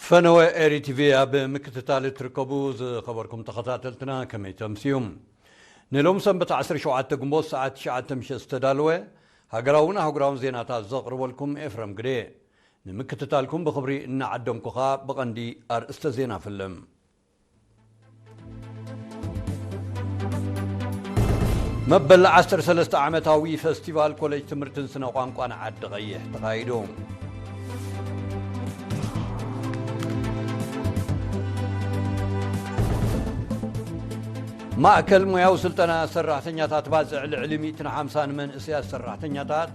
ፈነወ ኤሪ ቲቪ ኣብ ምክትታል እትርከቡ ዝኸበርኩም ተኸታተልትና ከመይ ተምስዩም? ንሎም ሰንበት ዓሰርተ ሸውዓተ ግንቦት ሰዓት ትሽዓተ ምሸት ዝተዳለወ ሃገራውን ኣህጉራውን ዜናታት ዘቕርበልኩም ኤፍረም ግደ። ንምክትታልኩም ብኽብሪ እናዓደምኩኻ ብቐንዲ ኣርእስተ ዜና ፍልም። መበል ዓሰርተ ሰለስተ ዓመታዊ ፈስቲቫል ኮሌጅ ትምህርትን ስነ ቋንቋን ዓዲ ቀይሕ ተኻይዱ። ማእከል ሞያዊ ስልጠና ሰራሕተኛታት ባጽዕ ልዕሊ ሚእትን ሓምሳን መንእሰያት ሰራሕተኛታት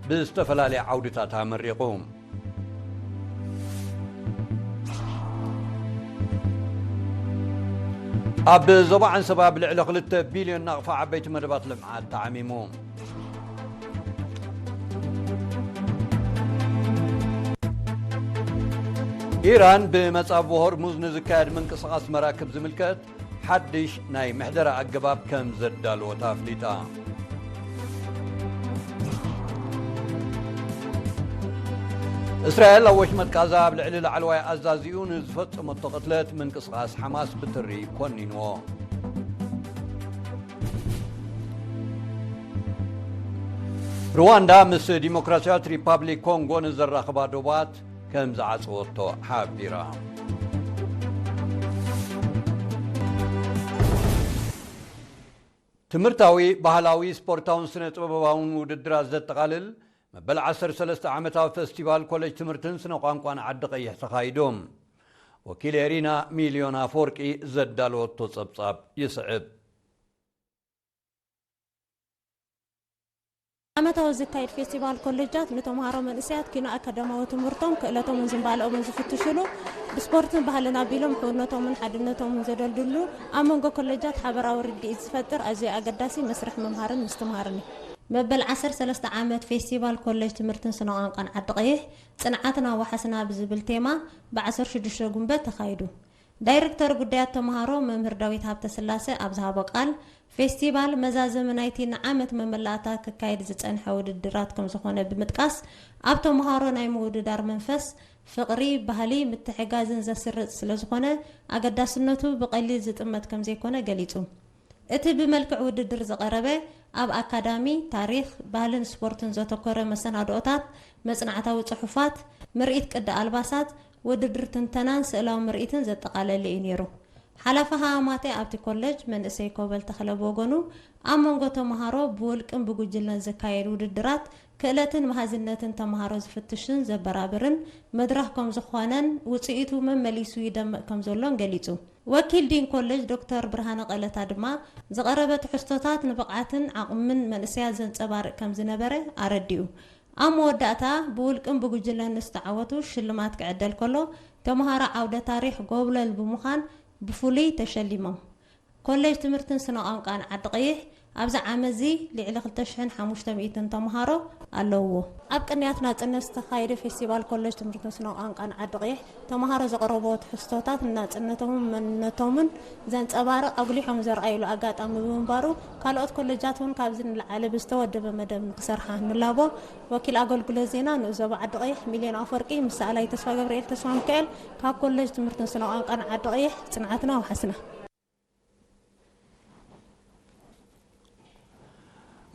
ብዝተፈላለየ ዓውድታት ኣመሪቑ። ኣብ ዞባ ዓንሰባ ብልዕሊ ክልተ ቢልዮን ናቕፋ ዓበይቲ መደባት ልምዓት ተዓሚሙ። ኢራን ብመጻብቦ ሆርሙዝ ንዝካየድ ምንቅስቓስ መራክብ ዝምልከት ሓድሽ ናይ ምሕደራ ኣገባብ ከም ዘዳለወት ኣፍሊጣ። እስራኤል ኣብ ወሽመጥ ቃዛ ኣብ ልዕሊ ላዕለዋይ ኣዛዚኡ ንዝፈጸመቶ ቅትለት ምንቅስቓስ ሓማስ ብትሪ ኮኒንዎ። ሩዋንዳ ምስ ዲሞክራሲያዊት ሪፓብሊክ ኮንጎ ንዘራኽባ ዶባት ከም ዝዓጸወቶ ሓቢራ። ትምህርታዊ፣ ባህላዊ፣ ስፖርታውን ስነ ጥበባውን ውድድራት ዘጠቓልል መበል ዓሰርተ ሰለስተ ዓመታዊ ፈስቲቫል ኮሌጅ ትምህርትን ስነ ቋንቋን ዓዲ ቀይሕ ተኻይዱ። ወኪል ኤሪና ሚልዮን ኣፈወርቂ ዘዳለወቶ ጸብጻብ ይስዕብ። ዓመታዊ ዝካየድ ፌስቲቫል ኮሌጃት ንተምሃሮ መንእሰያት ኪኖ ኣካዳማዊ ትምህርቶም፣ ክእለቶምን ዝንባለኦምን ዝፍትሽሉ፣ ብስፖርትን ባህልን ኣቢሎም ሕውነቶምን ሓድነቶምን ዘደልድሉ፣ ኣብ መንጎ ኮሌጃት ሓበራዊ ርድኢት ዝፈጥር ኣዝዩ ኣገዳሲ መስርሕ ምምሃርን ምስትምሃርን እዩ። መበል ዓሰርተ ሰለስተ ዓመት ፌስቲቫል ኮሌጅ ትምህርትን ስነ ቋንቋን ዓዲ ቀይሕ፣ ጽንዓትና ወሓስና ብዝብል ቴማ ብ ዓሰርተ ሽዱሽተ ጉንበት ተኻይዱ። ዳይሬክተር ጉዳያት ተምሃሮ መምህር ዳዊት ሃብተስላሰ ኣብ ዝሃቦ ቃል፣ ፌስቲቫል መዛዘሚ ናይቲ ንዓመት መመላእታ ክካየድ ዝጸንሐ ውድድራት ከም ዝኾነ ብምጥቃስ፣ ኣብ ተምሃሮ ናይ ምውድዳር መንፈስ፣ ፍቕሪ፣ ባህሊ፣ ምትሕጋዝን ዘስርጽ ስለ ዝኾነ፣ ኣገዳስነቱ ብቐሊል ዝጥመት ከም ዘይኮነ ገሊጹ። እቲ ብመልክዕ ውድድር ዝቐረበ፣ ኣብ ኣካዳሚ፣ ታሪኽ፣ ባህልን ስፖርትን ዘተኮረ መሰናድኦታት፣ መጽናዕታዊ ጽሑፋት፣ ምርኢት ቅዲ ኣልባሳት፣ ውድድር ትንተናን ስእላዊ ምርኢትን ዘጠቓለለ እዩ ነይሩ። ሓላፊ ሃማማቴ ኣብቲ ኮሌጅ መንእሰይ ኮበል ተኽለ ብወገኑ፣ ኣብ መንጎ ተምሃሮ ብውልቅን ብጉጅለን ዝካየድ ውድድራት፣ ክእለትን መሃዝነትን ተምሃሮ ዝፍትሽን ዘበራብርን መድረኽ ከም ዝኾነን ውጽኢቱ መመሊሱ ይደምቕ ከም ዘሎን ገሊጹ። ወኪል ዲን ኮሌጅ ዶክተር ብርሃነ ቀለታ ድማ፣ ዝቐረበ ትሕዝቶታት ንብቕዓትን ዓቕምን መንእሰያት ዘንጸባርቕ ከም ዝነበረ ኣረዲኡ። ኣብ መወዳእታ፣ ብውልቅን ብጉጅለን ንዝተዓወቱ ሽልማት ክዕደል ከሎ፣ ተምሃሮ ዓውደ ታሪኽ ጎብለል ብምዃን ብፍሉይ ተሸሊሞም። ኮሌጅ ትምህርትን ስነ ቋንቋን ዓዲ ቀይሕ ኣብዚ ዓመት እዚ ልዕሊ ክልተ ሽሕን ሓሙሽተ ሚእትን ተምሃሮ ኣለውዎ። ኣብ ቅንያት ናጽነት ዝተኻየደ ፌስቲቫል ኮሌጅ ትምህርትን ስነ ቋንቋን ዓዲ ቀይሕ፣ ተምሃሮ ዘቕረብዎ ትሕዝቶታት ንናጽነቶምን መንነቶምን ዘንጸባርቕ ኣጉሊሖም ዘርኣይሉ ኣጋጣሚ ብምንባሩ፣ ካልኦት ኮሌጃት እውን ካብዚ ንላዕሊ ብዝተወደበ መደብ ንክሰርሓ ንላቦ። ወኪል ኣገልግሎት ዜና ንኡስ ዞባ ዓዲ ቀይሕ ሚልዮን ኣፈወርቂ ምስ ሰኣላይ ተስፋ ገብርኤል ተስፋ ሚካኤል ካብ ኮሌጅ ትምህርትን ስነ ቋንቋን ዓዲ ቀይሕ ጽንዓትና ኣውሓስና።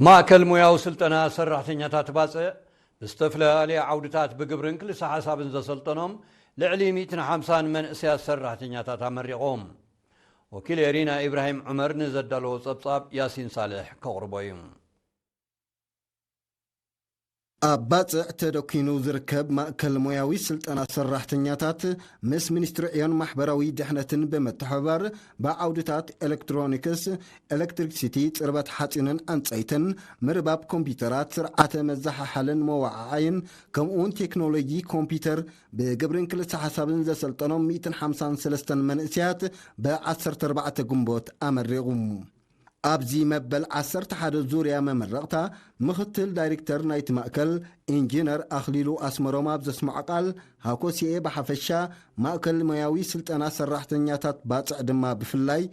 ማእከል ሞያዊ ስልጠና ሰራሕተኛታት ባጽዕ ብዝተፈላለየ ዓውድታት ብግብርን ክልሰ ሓሳብን ዘሰልጠኖም ልዕሊ ሚእትን ሓምሳን መንእሰያት ሰራሕተኛታት ኣመሪቖም። ወኪል ኤሪና ኢብራሂም ዑመር ንዘዳለዎ ጸብጻብ ያሲን ሳልሕ ከቕርቦ እዩ። ኣብ ባጽዕ ተደኪኑ ዝርከብ ማእከል ሞያዊ ስልጠና ሰራሕተኛታት ምስ ሚኒስትሪ ዕዮን ማሕበራዊ ድሕነትን ብምትሕብባር ብዓውድታት ኤሌክትሮኒክስ፣ ኤሌክትሪክሲቲ፣ ጽርበት ሓጺንን ዕንጸይትን፣ ምርባብ ኮምፒውተራት፣ ስርዓተ መዘሓሓልን መወዓዓይን፣ ከምኡውን ቴክኖሎጂ ኮምፒውተር ብግብርን ክልሰ ሓሳብን ዘሰልጠኖም ሚእትን ሓምሳን ሰለስተን መንእሰያት ብ ዓሰርተ ኣርባዕተ ግንቦት ኣመሪቑ። ኣብዚ መበል ዓሰርተ ሓደ ዙርያ መመረቕታ፣ ምኽትል ዳይሬክተር ናይቲ ማእከል ኢንጂነር ኣኽሊሉ ኣስመሮም ኣብ ዘስምዖ ቃል፣ ሃኮሲኤ ብሓፈሻ፣ ማእከል ሞያዊ ስልጠና ሰራሕተኛታት ባጽዕ ድማ ብፍላይ፣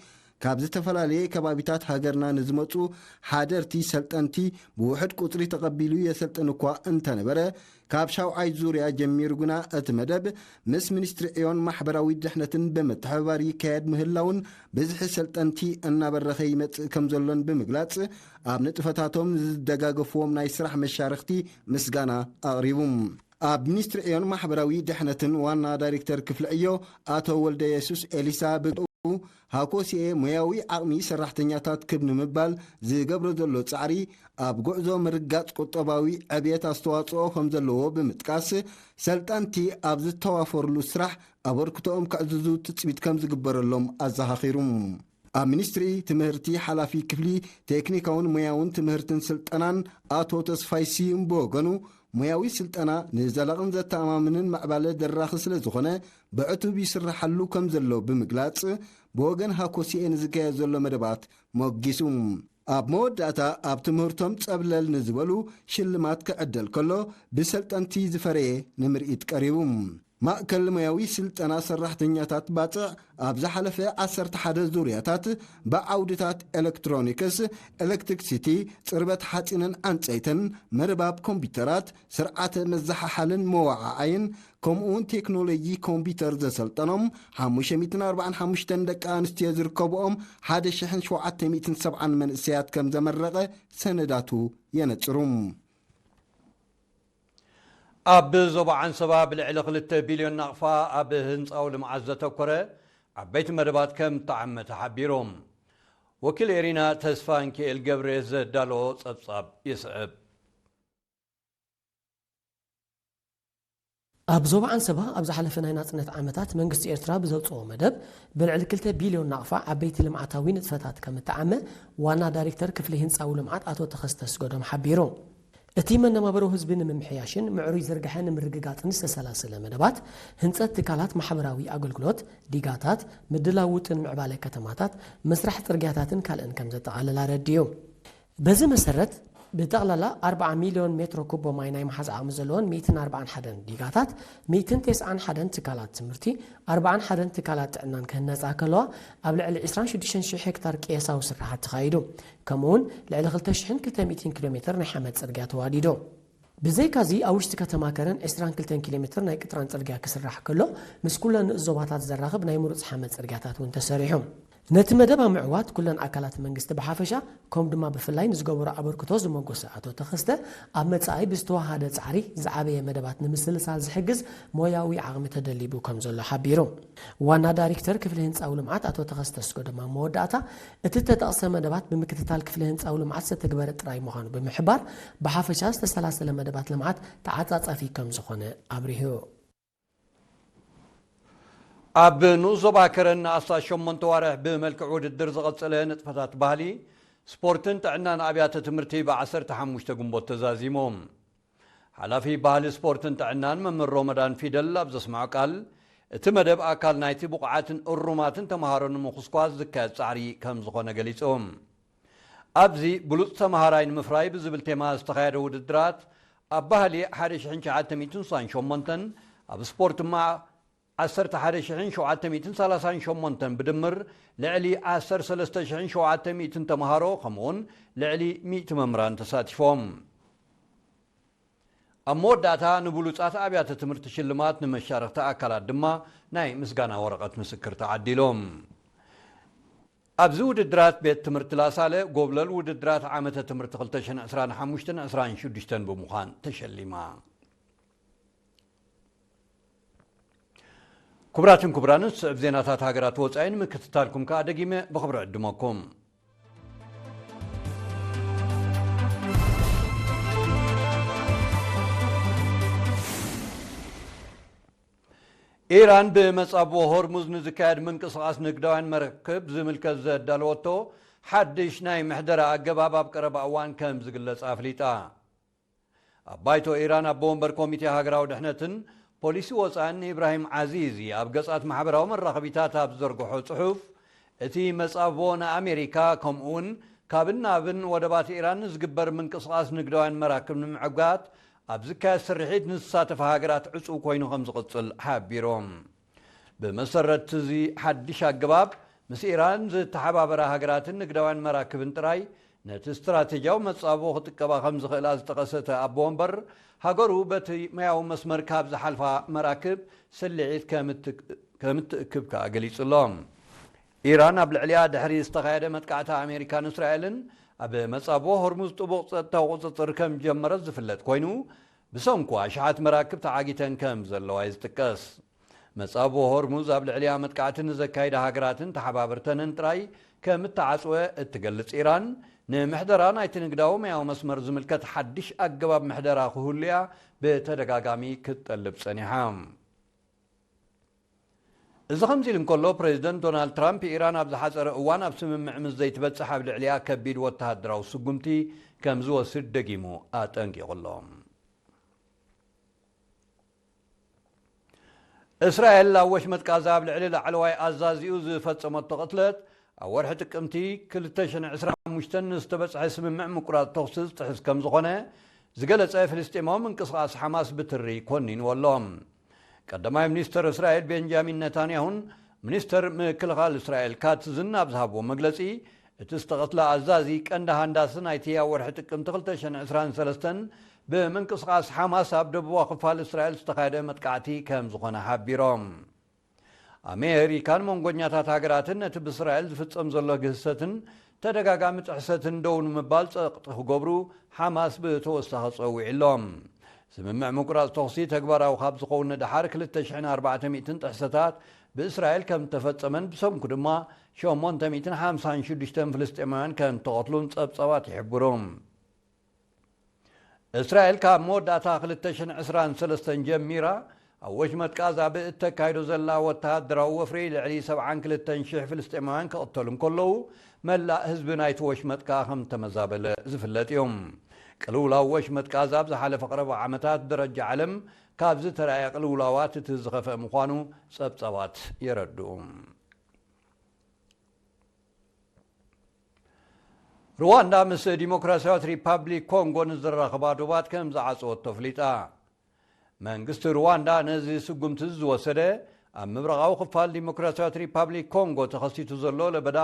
ካብ ዝተፈላለየ ከባቢታት ሃገርና ንዝመጹ ሓደርቲ ሰልጠንቲ ብውሕድ ቁጽሪ ተቐቢሉ የሰልጥን እኳ እንተነበረ፣ ካብ ሻውዓይ ዙርያ ጀሚሩ ግና እቲ መደብ ምስ ሚኒስትሪ ዕዮን ማሕበራዊ ድሕነትን ብምትሕብባር ይካየድ ምህላውን ብዝሒ ሰልጠንቲ እናበረኸ ይመጽእ ከም ዘሎን ብምግላጽ፣ ኣብ ንጥፈታቶም ዝደጋገፍዎም ናይ ስራሕ መሻርኽቲ ምስጋና ኣቕሪቡ። ኣብ ሚኒስትሪ ዕዮን ማሕበራዊ ድሕነትን ዋና ዳይሬክተር ክፍሊ ዕዮ ኣቶ ወልደ የሱስ ኤሊሳ ብኡ፣ ሃኮሲኤ ሞያዊ ዓቕሚ ሰራሕተኛታት ክብ ንምባል ዝገብሮ ዘሎ ጻዕሪ ኣብ ጉዕዞ ምርጋጽ ቁጠባዊ ዕብየት ኣስተዋጽኦ ከም ዘለዎ ብምጥቃስ፣ ሰልጠንቲ ኣብ ዝተዋፈርሉ ስራሕ ኣበርክቶኦም ከዕዝዙ ትጽቢት ከም ዝግበረሎም ኣዘኻኺሩ። ኣብ ሚኒስትሪ ትምህርቲ ሓላፊ ክፍሊ ቴክኒካውን ሞያውን ትምህርትን ስልጠናን ኣቶ ተስፋይ ስዩም ብወገኑ፣ ሞያዊ ስልጠና ንዘላቕን ዘተኣማምንን ምዕባለ ደራኺ ስለ ዝኾነ፣ ብዕቱብ ይስራሓሉ ከም ዘሎ ብምግላጽ፣ ብወገን ሃኮሲኤ ንዝካየድ ዘሎ መደባት ሞጊሱ። ኣብ መወዳእታ ኣብ ትምህርቶም ጸብለል ንዝበሉ ሽልማት ክዕደል ከሎ፣ ብሰልጠንቲ ዝፈረየ ንምርኢት ቀሪቡ። ማእከል ሞያዊ ስልጠና ሰራሕተኛታት ባጽዕ ኣብ ዝሓለፈ ዓሰርተ ሓደ ዙርያታት ብዓውድታት ኤሌክትሮኒክስ፣ ኤሌክትሪክሲቲ፣ ጽርበት ሓጺንን ዕንጸይትን፣ ምርባብ ኮምፒውተራት፣ ስርዓተ መዘሓሓልን መወዓዓይን፣ ከምኡውን ቴክኖሎጂ ኮምፒውተር ዘሰልጠኖም ሓሙሽተ ሚእትን ኣርባዓን ሓሙሽተን ደቂ ኣንስትዮ ዝርከብኦም ሓደ ሽሕን ሸውዓተ ሚእትን ሰብዓን መንእሰያት ከም ዘመረቐ ሰነዳቱ የነጽሩ። ኣብ ዞባ ዓንሰባ ብልዕሊ ክልተ ቢልዮን ናቕፋ ኣብ ህንጻዊ ልምዓት ዘተኮረ ዓበይቲ መደባት ከም ተዓመ ተሓቢሩ። ወኪል ኤሪና ተስፋ እንኪኤል ገብረ ዘዳለዎ ጸብጻብ ይስዕብ። ኣብ ዞባ ዓንሰባ ኣብ ዝሓለፈ ናይ ናጽነት ዓመታት መንግስቲ ኤርትራ ብዘውጽኦ መደብ ብልዕሊ ክልተ ቢልዮን ናቕፋ ዓበይቲ ልምዓታዊ ንጥፈታት ከም እተዓመ ዋና ዳይሬክተር ክፍሊ ህንጻዊ ልምዓት ኣቶ ተኸስተ ኣስገዶም ሓቢሩ። እቲ መነባብሮ ህዝቢ ንምምሕያሽን ምዕሩይ ዝርግሐ ንምርግጋጽን ዝተሰላሰለ መደባት ህንጸት ትካላት ማሕበራዊ ኣገልግሎት፣ ዲጋታት፣ ምድላው ውጥን ምዕባለ ከተማታት፣ ምስራሕ ጽርግያታትን ካልእን ከም ዘጠቓልል ኣረዲኡ። በዚ መሰረት ብጠቕላላ ኣርብዓ ሚልዮን ሜትሮ ኩቦ ማይ ናይ ምሓዝ ዓቕሚ ዘለወን ሚእትን ኣርባዓን ሓደን ዲጋታት፣ ሚእትን ተስዓን ሓደን ትካላት ትምህርቲ፣ ኣርባዓን ሓደን ትካላት ጥዕናን ክህነጻ ከለዋ፣ ኣብ ልዕሊ ዕስራን ሽዱሽተን ሽሕ ሄክታር ቀየሳዊ ስራሓት ተኻይዱ። ከምኡውን ልዕሊ ክልተ ሽሕን ክልተ ሚእትን ኪሎ ሜትር ናይ ሓመድ ጽርግያ ተዋዲዱ። ብዘይካዚ ኣብ ውሽጢ ከተማ ከረን ዕስራን ክልተን ኪሎ ሜትር ናይ ቅጥራን ጽርግያ ክስራሕ ከሎ፣ ምስ ኩለን ንኡስ ዞባታት ዘራኽብ ናይ ምሩጽ ሓመድ ጽርግያታት እውን ተሰሪሑ። ነቲ መደብ ኣብ ምዕዋት ኩለን ኣካላት መንግስቲ ብሓፈሻ፣ ከምኡ ድማ ብፍላይ ንዝገበሮ ኣበርክቶ ዝመጎሰ ኣቶ ተኸስተ፣ ኣብ መጻኢ ብዝተዋሃደ ጻዕሪ ዝዓበየ መደባት ንምስልሳል ዝሕግዝ ሞያዊ ዓቕሚ ተደሊቡ ከም ዘሎ ሓቢሩ። ዋና ዳይሬክተር ክፍሊ ህንጻዊ ልምዓት ኣቶ ተኸስተ ኣስገዶም ኣብ መወዳእታ፣ እቲ እተጠቕሰ መደባት ብምክትታል ክፍሊ ህንጻዊ ልምዓት ዝተተግበረ ጥራይ ምዃኑ ብምሕባር፣ ብሓፈሻ ዝተሰላሰለ መደባት ልምዓት ተዓጻጻፊ ከም ዝኾነ ኣብሪሁ። ኣብ ንኡስ ዞባ ከረን ንኣስታት ሸሞንተ ዋርሕ ብመልክዕ ውድድር ዝቐጸለ ንጥፈታት ባህሊ፣ ስፖርትን ጥዕናን ኣብያተ ትምህርቲ ብ ዓሰርተ ሓሙሽተ ግንቦት ተዛዚሙ። ሓላፊ ባህሊ፣ ስፖርትን ጥዕናን መምህር ሮመዳን ፊደል ኣብ ዘስምዖ ቃል፣ እቲ መደብ ኣካል ናይቲ ብቑዓትን እሩማትን ተምሃሮ ንምኹስኳስ ዝካየድ ጻዕሪ ከም ዝኾነ ገሊጹ። ኣብዚ ብሉጽ ተምሃራይ ንምፍራይ ብዝብል ቴማ ዝተኻየደ ውድድራት፣ ኣብ ባህሊ ሓደ ሽሕን ትሽዓተ ሚእትን ስሳን ሸሞንተን፣ ኣብ ስፖርት ድማ ዓሰርተ ሓደ ሽሕን ሸውዓተ ሚእትን ሰላሳን ሸሞንተን ብድምር ልዕሊ ዓሰርተ ሰለስተ ሽሕን ሸውዓተ ሚእትን ተምሃሮ፣ ከምኡውን ልዕሊ ሚእቲ መምህራን ተሳቲፎም። ኣብ መወዳእታ ንብሉጻት ኣብያተ ትምህርቲ ሽልማት፣ ንመሻርኽቲ ኣካላት ድማ ናይ ምስጋና ወረቐት ምስክር ተዓዲሎም። ኣብዚ ውድድራት ቤት ትምህርቲ ላሳለ ጎብለል ውድድራት ዓመተ ትምህርቲ ክልተ ሽሕን ዕስራን ሓሙሽተን ዕስራን ሽዱሽተን ብምዃን ተሸሊማ። ክቡራትን ክቡራንን፣ ዝስዕብ ዜናታት ሃገራት ወጻኢ ንምክትታልኩም ከኣ ደጊመ ብኽብሪ ዕድመኩም። ኢራን ብመጻብቦ ሆርሙዝ ንዝካየድ ምንቅስቓስ ንግዳውያን መራክብ ዝምልከት ዘዳለወቶ ሓድሽ ናይ ምሕደራ ኣገባብ ኣብ ቀረባ እዋን ከም ዝግለጽ ኣፍሊጣ። ኣብ ባይቶ ኢራን ኣቦ ወንበር ኮሚቴ ሃገራዊ ድሕነትን ፖሊሲ ወጻእን ኢብራሂም ዓዚዚ ኣብ ገጻት ማሕበራዊ መራኸቢታት ኣብ ዝዘርግሖ ጽሑፍ፣ እቲ መጻብቦ ንኣሜሪካ ከምኡውን ካብን ናብን ወደባት ኢራን ንዝግበር ምንቅስቓስ ንግዳውያን መራክብ ንምዕጋት ኣብ ዝካየድ ስርሒት ንዝሳተፋ ሃገራት ዕጹው ኮይኑ ከም ዝቕጽል ሓቢሮም። ብመሰረት እዚ ሓድሽ ኣገባብ፣ ምስ ኢራን ዝተሓባበራ ሃገራትን ንግዳውያን መራክብን ጥራይ ነቲ ስትራቴጂያዊ መጻብቦ ክጥቀባ ከም ዝኽእላ ዝጠቐሰ እቲ ኣቦ ወንበር፣ ሃገሩ በቲ ማያዊ መስመር ካብ ዝሓልፋ መራክብ ስልዒት ከም እትክ-፣ ከም እትእክብ ከኣ ገሊጹ ኣሎ። ኢራን ኣብ ልዕሊኣ ድሕሪ ዝተኻየደ መጥቃዕቲ ኣሜሪካን እስራኤልን ኣብ መጻብቦ ሆርሙዝ ጥቡቕ ጸጥታዊ ቁጽጽር ከም ጀመረት ዝፍለጥ ኮይኑ፣ ብሰንኩ ኣሽሓት መራክብ ተዓጊተን ከም ዘለዋ እዩ ዝጥቀስ። መጻብቦ ሆርሙዝ ኣብ ልዕሊኣ መጥቃዕቲ ንዘካይዳ ሃገራትን ተሓባብርተንን ጥራይ ከም እተዓጽወ እትገልጽ ኢራን፣ ንምሕደራ ናይቲ ንግዳዊ ማያዊ መስመር ዝምልከት ሓድሽ ኣገባብ ምሕደራ ክህሉ እያ ብተደጋጋሚ ክትጠልብ ጸኒሓ። እዚ ከምዚ ኢሉ እንከሎ፣ ፕሬዚደንት ዶናልድ ትራምፕ፣ ኢራን ኣብ ዝሓጸረ እዋን ኣብ ስምምዕ ምስ ዘይትበጽሕ ኣብ ልዕሊኣ ከቢድ ወተሃደራዊ ስጉምቲ ከም ዝወስድ ደጊሙ ኣጠንቂቑ ኣሎ። እስራኤል ኣብ ወሽመጥ ጋዛ ኣብ ልዕሊ ላዕለዋይ ኣዛዚኡ ዝፈጸመቶ ቅትለት፣ ኣብ ወርሒ ጥቅምቲ ክልተ ሽሕን ዕስራን ሓሙሽተን ንዝተበጽሐ ስምምዕ ምቁራጽ ተኹሲ ዝጥሕስ ከም ዝኾነ ዝገለጸ ፍልስጤማዊ ምንቅስቓስ ሓማስ ብትሪ ኮኒንዎ ኣሎ። ቀዳማይ ሚኒስተር እስራኤል ቤንጃሚን ነታንያሁን ሚኒስተር ምክልኻል እስራኤል ካትዝን ኣብ ዝሃብዎ መግለጺ፣ እቲ ዝተቐትለ ኣዛዚ ቀንዲ ሃንዳሲ ናይቲ ኣብ ወርሒ ጥቅምቲ ክልተ ሽሕን ዕስራን ሰለስተን ብምንቅስቓስ ሓማስ ኣብ ደቡባዊ ክፋል እስራኤል ዝተኻየደ መጥቃዕቲ ከም ዝኾነ ሓቢሮም። ኣሜሪካን መንጎኛታት ሃገራትን ነቲ ብእስራኤል ዝፍጸም ዘሎ ግህሰትን ተደጋጋሚ ጥሕሰትን ደው ንምባል ጸቕጢ ክገብሩ ሓማስ ብተወሳኺ ጸዊዑ ኣሎ። ስምምዕ ምቁራጽ ተኹሲ ተግባራዊ ካብ ዝኸውን ንደሓር ክልተ ሽሕን ኣርባዕተ ሚእትን ጥሕሰታት ብእስራኤል ከም እተፈጸመን ብሰንኩ ድማ ሸሞንተ ሚእትን ሓምሳን ሽዱሽተን ፍልስጤማውያን ከም እተቐትሉን ጸብጻባት ይሕብሩ። እስራኤል ካብ መወዳእታ ክልተ ሽሕን ዕስራን ሰለስተን ጀሚራ ኣብ ወሽመጥ ጋዛ ብእተካይዶ ዘላ ወተሃደራዊ ወፍሪ ልዕሊ ሰብዓን ክልተን ሽሕ ፍልስጤማውያን ክቕተሉ እንከለዉ፣ መላእ ህዝቢ ናይቲ ወሽመጥ ከኣ ከም ተመዛበለ ዝፍለጥ እዩ። ቅልውላው ወሽመጥ ጋዛ ኣብ ዝሓለፈ ቀረባ ዓመታት ደረጃ ዓለም ካብ ዝተራእየ ቅልውላዋት እቲ ዝኸፍአ ምዃኑ ጸብጻባት የረድኡ። ሩዋንዳ ምስ ዲሞክራሲያዊት ሪፓብሊክ ኮንጎ ንዝራኸባ ዶባት ከም ዝዓጸወቶ ኣፍሊጣ። መንግስቲ ሩዋንዳ ነዚ ስጉምቲ ዝወሰደ፣ ኣብ ምብራቓዊ ክፋል ዲሞክራሲያዊት ሪፓብሊክ ኮንጎ ተኸሲቱ ዘሎ ለበዳ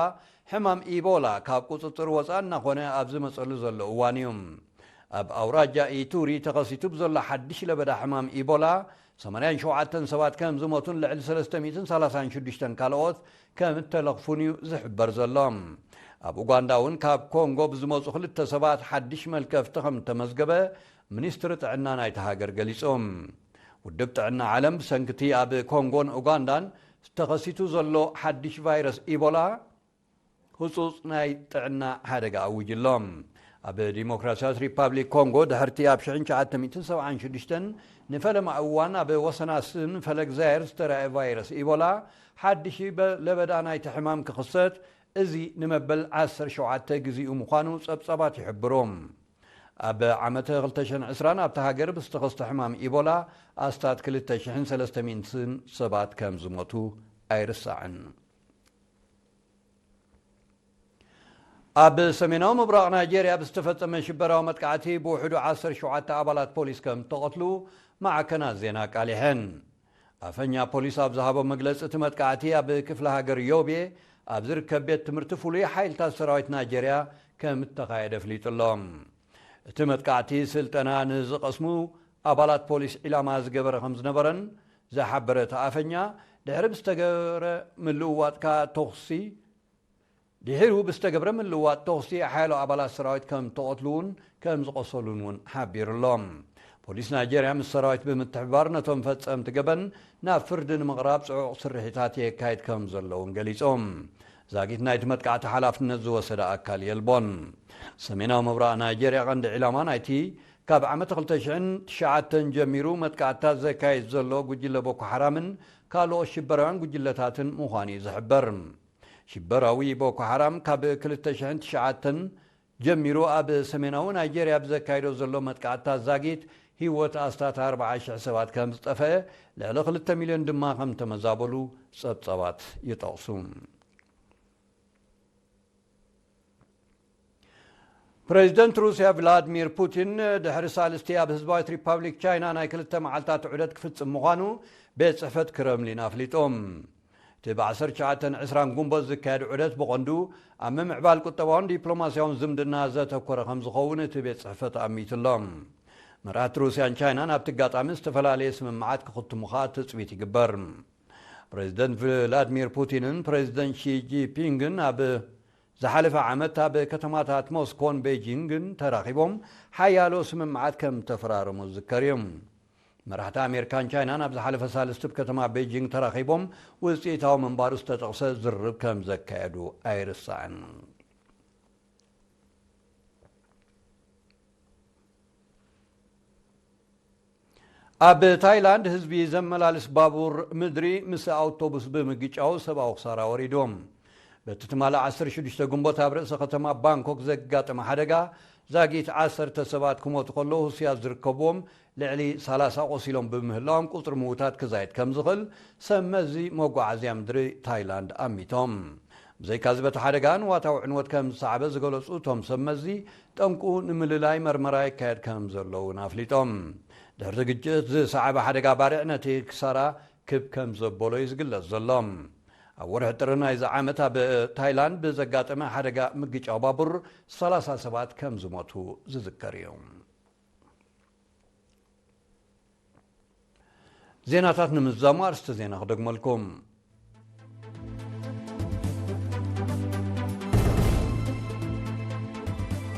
ሕማም ኢቦላ ካብ ቁጽጽር ወጻኢ እናኾነ ኣብ ዝመጸሉ ዘሎ እዋን እዩ። ኣብ ኣውራጃ ኢቱሪ ተኸሲቱ ብዘሎ ሓድሽ ለበዳ ሕማም ኢቦላ፣ ሰማንያን ሸውዓተን ሰባት ከም ዝሞቱን ልዕሊ ሰለስተ ሚእትን ሰላሳን ሽዱሽተን ካልኦት ከም እተለኽፉን እዩ ዝሕበር ዘሎ። ኣብ ኡጋንዳ እውን ካብ ኮንጎ ብዝመጹ ክልተ ሰባት ሓድሽ መልከፍቲ ከም እተመዝገበ ሚኒስትሪ ጥዕና ናይታ ሃገር ገሊጹ። ውድብ ጥዕና ዓለም ብሰንኪ እቲ ኣብ ኮንጎን ኡጋንዳን ተኸሲቱ ዘሎ ሓድሽ ቫይረስ ኢቦላ ህጹጽ ናይ ጥዕና ሓደጋ ኣዊጁ ኣሎ። ኣብ ዲሞክራሲያዊት ሪፓብሊክ ኮንጎ ድሕርቲ ኣብ ሽሕን ትሽዓተ ሚእትን ሰብዓን ሽዱሽተን ንፈለማ እዋን ኣብ ወሰን ኣስን ፈለግ ዛየር ዝተራእየ ቫይረስ ኢቦላ ሓድሽ በ-፣ ለበዳ ናይቲ ሕማም ክኽሰት እዚ ንመበል ዓሰርተ ሸውዓተ ግዜኡ ምዃኑ ጸብጻባት ይሕብሩ። ኣብ ዓመተ ክልተ ሽሕን ዕስራን ኣብታ ሃገር ብዝተኸስተ ሕማም ኢቦላ ኣስታት ክልተ ሽሕን ሰለስተ ሚእትን ሰባት ከም ዝሞቱ ኣይርሳዕን። ኣብ ሰሜናዊ ምብራቕ ናይጄርያ ብዝተፈጸመ ሽበራዊ መጥቃዕቲ ብውሕዱ ዓሰርተ ሸውዓተ ኣባላት ፖሊስ ከም እተቐትሉ ማዕከናት ዜና ኣቃሊሐን። ኣፈኛ ፖሊስ ኣብ ዝሃቦ መግለጺ፣ እቲ መጥቃዕቲ ኣብ ክፍለ ሃገር ዮቤ ኣብ ዝርከብ ቤት ትምህርቲ ፍሉይ ሓይልታት ሰራዊት ናይጄርያ ከም እተኻየደ ኣፍሊጡ ኣሎ። እቲ መጥቃዕቲ ስልጠና ንዝቐስሙ ኣባላት ፖሊስ ዒላማ ዝገበረ ከም ዝነበረን ዝሓበረ እቲ ኣፈኛ፣ ድሕሪ ብዝተገበረ ምልውዋጥ ከኣ ተኹሲ ድሒሩ ብዝተገብረ ምልውዋጥ ተኹሲ ሓያሎ ኣባላት ሰራዊት ከም ተቐትሉ እውን ከም ዝቖሰሉን እውን ሓቢሩ ኣሎ። ፖሊስ ናይጄርያ ምስ ሰራዊት ብምትሕብባር ነቶም ፈጸምቲ ገበን ናብ ፍርዲ ንምቕራብ ጽዑቕ ስርሒታት የካይድ ከም ዘሎ እውን ገሊጾም። ዛጊት ናይቲ መጥቃዕቲ ሓላፍነት ዝወሰደ ኣካል የልቦን። ሰሜናዊ ምብራቕ ናይጄርያ ቀንዲ ዒላማ ናይቲ ካብ ዓመት ክልተ ሽሕን ትሽዓተን ጀሚሩ መጥቃዕትታት ዘካይድ ዘሎ ጉጅለ ቦኮ ሓራምን ካልኦት ሽበራውያን ጉጅለታትን ምዃኑ እዩ ዝሕበር። ሽበራዊ ቦኮ ሓራም ካብ ክልተ ሽሕን ትሽዓተን ጀሚሩ ኣብ ሰሜናዊ ናይጄርያ ብዘካይዶ ዘሎ መጥቃዕትታት ዛጊት ህይወት ኣስታት ኣርባዓ ሽሕ ሰባት ከም ዝጠፍአ፣ ልዕሊ ክልተ ሚልዮን ድማ ከም ተመዛበሉ ጸብጻባት ይጠቕሱ። ፕሬዚደንት ሩስያ ቭላድሚር ፑቲን ድሕሪ ሳልስቲ ኣብ ህዝባዊት ሪፓብሊክ ቻይና ናይ ክልተ መዓልታት ዑደት ክፍጽም ምዃኑ ቤት ጽሕፈት ክረምሊን ኣፍሊጡ። እቲ ብ ዓሰርተ ትሽዓተን ዕስራን ግንቦት ዝካየድ ዑደት ብቐንዱ ኣብ ምምዕባል ቁጠባውን ዲፕሎማስያውን ዝምድና ዘተኮረ ከም ዝኸውን እቲ ቤት ጽሕፈት ኣሚቱ ኣሎ። መራሕቲ ሩስያን ቻይናን ኣብቲ ኣጋጣሚ ዝተፈላለየ ስምምዓት ክኽትሙ ከኣ ትጽቢት ይግበር። ፕሬዚደንት ቭላድሚር ፑቲንን ፕሬዚደንት ሺ ጂንፒንግን ኣብ ዝሓለፈ ዓመት ኣብ ከተማታት ሞስኮን ቤጂንግን ተራኺቦም ሓያሎ ስምምዓት ከም ተፈራረሙ ዝዝከር እዩ። መራሕቲ ኣሜሪካን ቻይናን ኣብ ዝሓለፈ ሳልስቲ ኣብ ከተማ ቤጂንግ ተራኺቦም ውፅኢታዊ ምንባሩ ዝተጠቕሰ ዝርርብ ከም ዘካየዱ ኣይርሳዕን። ኣብ ታይላንድ ህዝቢ ዘመላልስ ባቡር ምድሪ ምስ ኣውቶቡስ ብምግጫው ሰብኣዊ ክሳራ ወሪዶም። በቲ ትማሊ ዓሰርተ ሽዱሽተ ግንቦት ኣብ ርእሰ ከተማ ባንኮክ ዘጋጠመ ሓደጋ ዛጊት ዓሰርተ ሰባት ክሞቱ ከለዉ ህሱያት ዝርከብዎም ልዕሊ ሰላሳ ቆሲሎም ብምህላዎም ቁፅሪ ምዉታት ክዛይድ ከም ዝኽእል ሰብ መዚ መጓዓዝያ ምድሪ ታይላንድ ኣሚቶም። ብዘይካዚ በቲ ሓደጋ ንዋታዊ ዕንወት ከም ዝሰዓበ ዝገለፁ እቶም ሰብ መዚ ጠንቁ ንምልላይ መርመራ ይካየድ ከም ዘሎ እውን ኣፍሊጦም። ድሕሪ ግጭት ዝሰዓበ ሓደጋ ባርዕ ነቲ ክሳራ ክብ ከም ዘበሎ እዩ ዝግለጽ ዘሎ። ኣብ ወርሒ ጥሪ ናይዚ ዓመት ኣብ ታይላንድ ብዘጋጠመ ሓደጋ ምግጫው ባቡር ሰላሳ ሰባት ከም ዝሞቱ ዝዝከር እዩ። ዜናታት ንምዝዛሙ ኣርስተ ዜና ክደግመልኩም።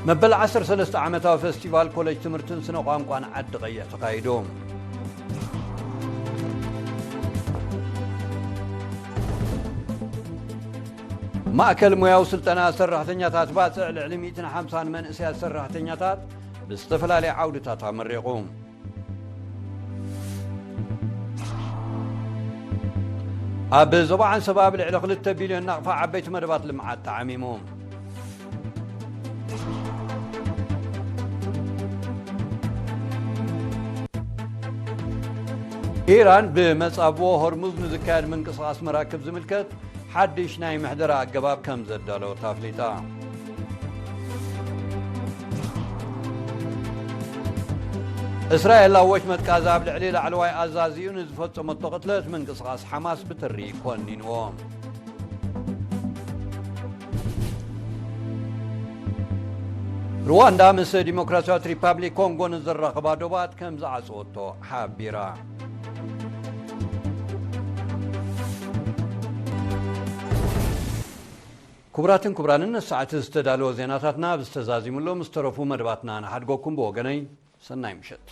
መበል ዓሰርተ ሰለስተ ዓመታዊ ፈስቲቫል ኮሌጅ ትምህርትን ስነ ቋንቋን ዓዲ ቀይሕ ተኻይዱ። ማእከል ሞያዊ ስልጠና ሰራሕተኛታት ባጽዕ ልዕሊ ሚእትን ሓምሳን መንእሰያት ሰራሕተኛታት ብዝተፈላለየ ዓውድታት ኣመሪቑ። ኣብ ዞባ ዓንሰባ ኣብ ልዕሊ ክልተ ቢልዮን ናቕፋ ዓበይቲ መደባት ልምዓት ተዓሚሙ። ኢራን ብመጻብቦ ሆርሙዝ ንዝካየድ ምንቅስቓስ መራክብ ዝምልከት ሓድሽ ናይ ምሕደራ ኣገባብ ከም ዘዳለወት ኣፍሊጣ። እስራኤል ኣብ ወሽመጥ ጋዛ ኣብ ልዕሊ ላዕለዋይ ኣዛዚኡ ንዝፈጸመቶ ቅትለት ምንቅስቓስ ሓማስ ብትሪ ኮኒንዎ። ሩዋንዳ ምስ ዲሞክራሲያዊት ሪፓብሊክ ኮንጎ ንዘራኽባ ዶባት ከም ዝዓጸወቶ ሓቢራ። ክቡራትን ክቡራንን፣ ንሰዓት ዝተዳለወ ዜናታትና ኣብዚ ተዛዚሙ ኣሎ። ምስ ተረፉ መደባትና ንሓድገኩም። ብወገነይ ሰናይ ምሸት።